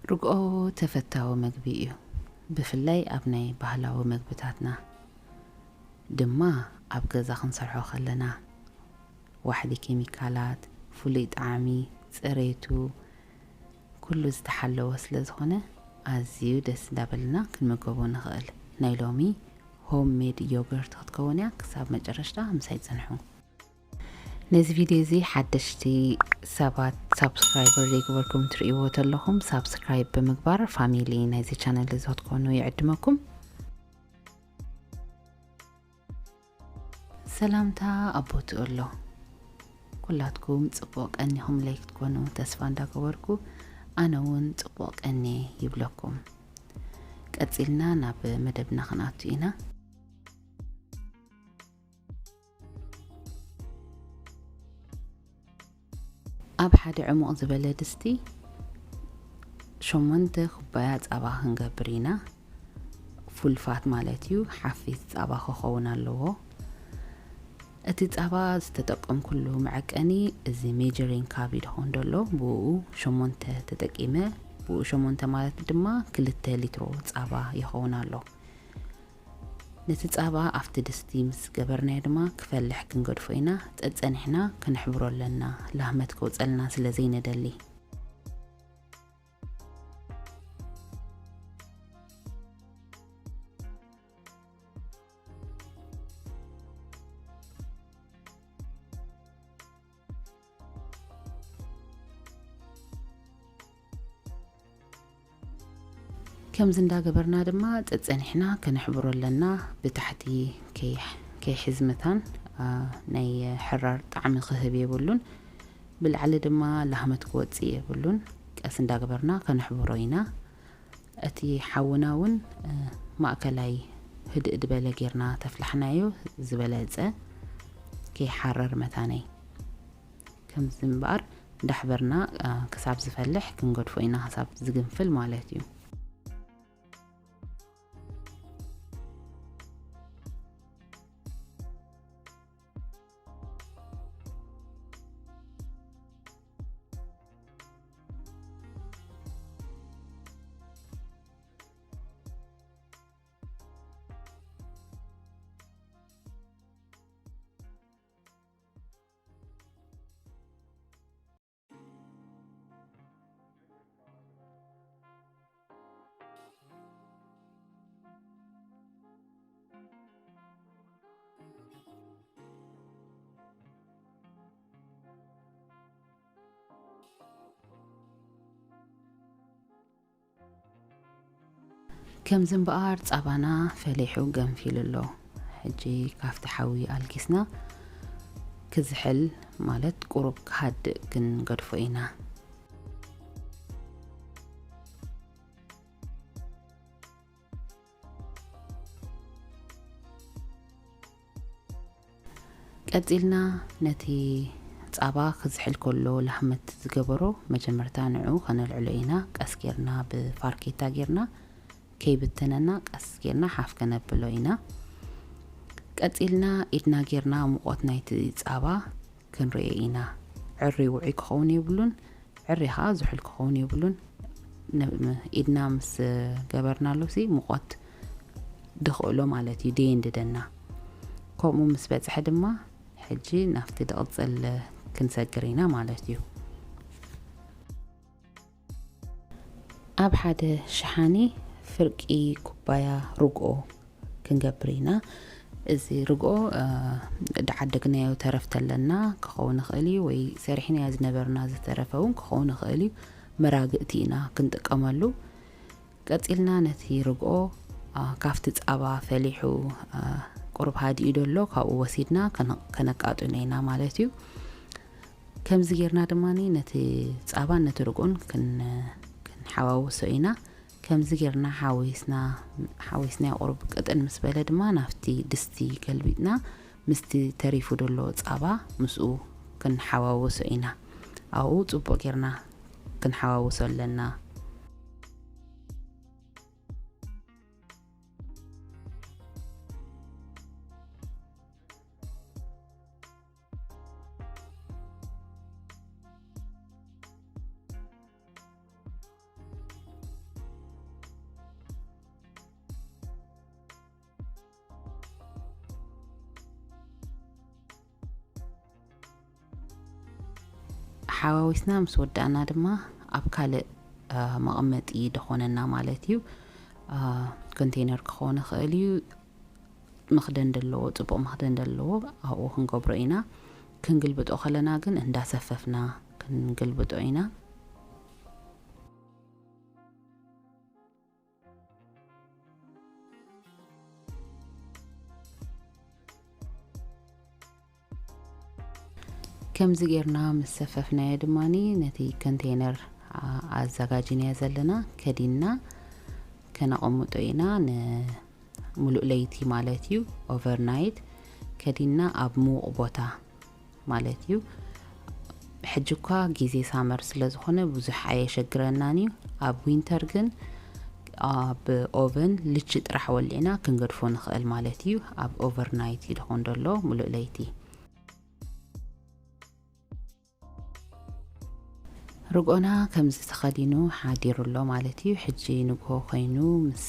ርግኦ ተፈታዊ መግቢ እዩ፣ ብፍላይ ኣብ ናይ ባህላዊ መግብታትና። ድማ ኣብ ገዛ ክንሰርሖ ከለና ዋሕዲ ኬሚካላት፣ ፍሉይ ጣዕሚ፣ ጽሬቱ ኩሉ ዝተሓለወ ስለ ዝኾነ ኣዝዩ ደስ እንዳበልና ክንምገቦ ንኽእል። ናይ ሎሚ ሆም ሜድ ዮገርት ክትከውን እያ። ክሳብ መጨረሽታ ምሳይ ጽንሑ። ነዚ ቪድዮ እዚ ሓደሽቲ ሰባት ሳብስክራይበር ዘይገበርኩም ትርእይዎ ተለኹም ሳብስክራይብ ብምግባር ፋሚሊ ናይዚ ቻነል እዚ ክትኮኑ ይዕድመኩም። ሰላምታ ኣቦቱ ኣሎ። ኩላትኩም ጽቡቕ ቀኒኹም ለይ ክትኮኑ ተስፋ እንዳገበርኩ ኣነ እውን ጽቡቕ ቀኒ ይብለኩም። ቀጺልና ናብ መደብና ክንኣቱ ኢና። ኣብ ሓደ ዕሙቕ ዝበለ ድስቲ ሸሞንተ ኩባያ ጻባ ክንገብር ኢና። ፉል ፋት ማለት እዩ። ሓፊስ ጻባ ክኸውን ኣለዎ። እቲ ጻባ ዝተጠቀምኩሉ መዐቀኒ እዚ ሜጀሪንግ ካፕ ይኸውን ደሎ፣ ብኡ ሸሞንተ ተጠቂመ። ብኡ ሸሞንተ ማለት ድማ ክልተ ሊትሮ ጻባ ይኸውን ኣሎ። ነቲ ጻባ ኣብቲ ድስቲ ምስ ገበርናዮ ድማ ክፈልሕ ክንገድፎ ኢና። ጸጸኒሕና ክንሕብሮ ኣለና፣ ላህመት ክወጸልና ስለ ዘይነደሊ። ከምዚ እንዳገበርና ድማ ጸጸኒሕና ከነሕብሮ ኣለና። ብታሕቲ ከይ-፣ ከይሕዝ መታን፣ አ፣ ናይ ሕራር ጣዕሚ ክህብ የብሉን። ብላዕሊ ድማ ላህመት ክወጽእ የብሉን። ቀስ እንዳገበርና ከነሕብሮ ኢና። እቲ ሓውና እውን፣ እ፣ ማእከላይ ህድእ ዝበለ ጌርና ተፍላሕናዮ ዝበለጸ ከይሓረር መታነይ። ከምዚ እምበኣር እንዳሕበርና፣ እ፣ ክሳብ ዝፈልሕ ክንገድፎ ኢና፣ ክሳብ ዝግንፍል ማለት እዩ። ከምዚ እምበኣር ጻባና ፈሊሑ ገንፊሉ ኣሎ። ሕጂ ካብቲ ሓዊ ኣልጊስና ክዝሕል ማለት ቁሩብ ክሃድእ ክንገድፎ ኢና። ቀጺልና ነቲ ጻባ ክዝሕል ከሎ ላህመት ዝገበሮ መጀመርታ ንዑ ከነልዕሎ ኢና። ቀስ ጌርና ብፋርኬታ ጌርና ከይብተነና ቀስ ጌርና ሓፍ ከነብሎ ኢና። ቀጺልና ኢድና ጌርና ሙቐት ናይቲ ጻባ ክንርእዮ ኢና። ዕሪ ውዑይ ክኸውን የብሉን፣ ዕሪ ኸዓ ዝሑል ክኸውን የብሉን። ን-፣ ኢድና ምስ ገበርናሉሲ ሙቐት ድኽእሎ ማለት እዩ፣ ደየንድደና። ከምኡ ምስ በጽሐ ድማ ሕጂ ናብቲ ድቕጽል ክንሰግር ኢና ማለት እዩ። ኣብ ሓደ ሸሓኒ ፍርቂ ኩባያ ርግኦ ክንገብር ኢና። እዚ ርግኦ፣ እ፣ ድዓደግናዮ ተረፍ ተለና ክኸውን ይኽእል እዩ፣ ወይ ሰሪሕናዮ ዝነበርና ዝተረፈ እውን ክኸውን ይኽእል እዩ። መራግእቲ ኢና ክንጥቀመሉ። ቀጺልና ነቲ ርግኦ፣ እ፣ ካብቲ ጻባ ፈሊሑ፣ እ፣ ቁሩብ ሃዲኡ ደሎ፣ ካብኡ ወሲድና ከነ-፣ ከነቃጥኖ ኢና ማለት እዩ። ከምዚ ጌርና ድማ ነቲ ጻባን ነቲ ርግኦን ክን-፣ ክንሓዋውሶ ኢና። ከምዚ ጌርና ሓዊስና፣ ሓዊስና ቁሩብ ቅጥን ምስ በለ ድማ ናብቲ ድስቲ ገልቢጥና ምስቲ ተሪፉ ደሎ ጻባ ምስኡ ክንሓዋውሶ ኢና። ኣብኡ ጽቡቕ ጌርና ክንሓዋውሶ ኣለና። ሓዋዊስና ምስ ወዳእና ድማ ኣብ ካልእ መቐመጢ ደኾነና ማለት እዩ። ኮንቴነር ክኾን ይኽእል እዩ። መኽደን ዘለዎ፣ ጽቡቕ መኽደን ዘለዎ ኣብኡ ክንገብሮ ኢና። ክንግልብጦ ከለና ግን እንዳሰፈፍና ክንግልብጦ ኢና። ከምዚ ጌርና ምስ ሰፈፍናዮ ድማኒ ነቲ ኮንቴነር ኣዘጋጅናዮ ዘለና ከዲንና ከነቐምጦ ኢና። ንሙሉእ ለይቲ ማለት እዩ፣ ኦቨርናይት ከዲንና ኣብ ምዉቕ ቦታ ማለት እዩ። ሕጂ እኳ ግዜ ሳመር ስለ ዝኾነ ብዙሕ ኣየሸግረናን እዩ። ኣብ ዊንተር ግን ኣብ ኦቨን ልቺ ጥራሕ ወሊዕና ክንገድፎ ንኽእል ማለት እዩ። ኣብ ኦቨርናይት እዩ ደኾን ደሎ ሙሉእ ለይቲ። ርጎና ከምዚ ተኸዲኑ ሓዲሩ ኣሎ ማለት እዩ። ሕጂ ንግሆ ኮይኑ ምስ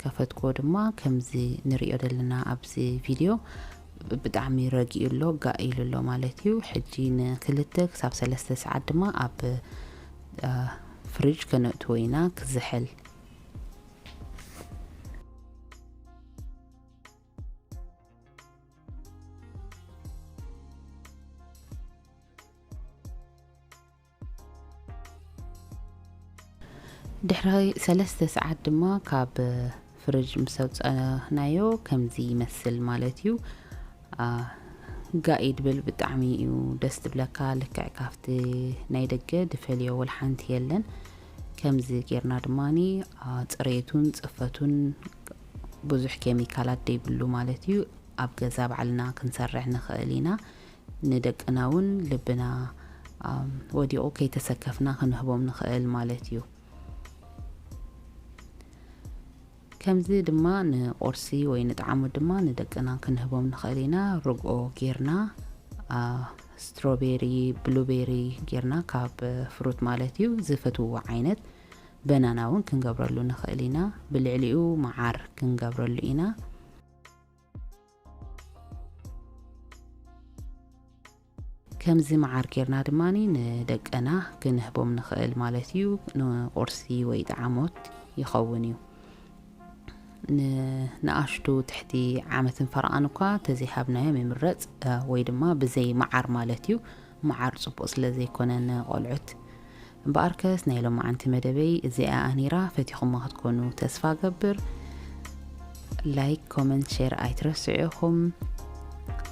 ከፈትኮ ድማ ከምዚ ንሪኦ ዘለና ኣብዚ ቪድዮ ብጣዕሚ ረጊኡ ኣሎ፣ ጋእ ኢሉ ኣሎ ማለት እዩ። ሕጂ ንክልተ ክሳብ ሰለስተ ሰዓት ድማ ኣብ ፍሪጅ ከነእትዎ ኢና ክዝሕል። ድሕሪ ሰለስተ ሰዓት ድማ ካብ ፍርጅ ምስ ኣውፃእናዮ ከምዚ ይመስል ማለት እዩ። ጋኢ ድብል ብጣዕሚ እዩ ደስ ትብለካ። ልክዕ ካብቲ ናይ ደገ ድፈልዮ ወላ ሓንቲ የለን። ከምዚ ጌርና ድማኒ ፅሬቱን ፅፈቱን ብዙሕ ኬሚካላት ደይብሉ ማለት እዩ። ኣብ ገዛ ባዕልና ክንሰርሕ ንኽእል ኢና። ንደቅና እውን ልብና ወዲቑ ከይተሰከፍና ክንህቦም ንኽእል ማለት እዩ። ከምዚ ድማ ንቁርሲ ወይ ንጣዕሙ ድማ ንደቅና ክንህቦም ንኽእል ኢና። ርግኦ ጌርና ስትሮቤሪ፣ ብሉቤሪ ጌርና ካብ ፍሩት ማለት እዩ ዝፈትውዎ ዓይነት በናና እውን ክንገብረሉ ንኽእል ኢና። ብልዕሊኡ መዓር ክንገብረሉ ኢና። ከምዚ መዓር ጌርና ድማ ንደቀና ክንህቦም ንኽእል ማለት እዩ። ንቁርሲ ወይ ጣዕሞት ይኸውን እዩ። ንኣሽቱ ትሕቲ ዓመትን ፈረቓን እኳ ተዘይሃብናዮም ይምረፅ፣ ወይ ድማ ብዘይ መዓር ማለት እዩ። መዓር ፅቡቕ ስለ ዘይኮነ ንቆልዑት። እምበኣርከስ ናይ ሎማዓንቲ መደበይ እዚኣ ነይራ። ፈቲኹማ ክትኮኑ ተስፋ ገብር። ላይክ፣ ኮመንት፣ ሼር ኣይትረስዑ ኢኹም።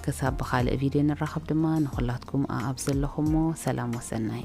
ክሳብ ብኻልእ ቪድዮ ንራኸብ ድማ ንኹላትኩም ኣኣብ ዘለኹሞ ሰላም ወሰናይ።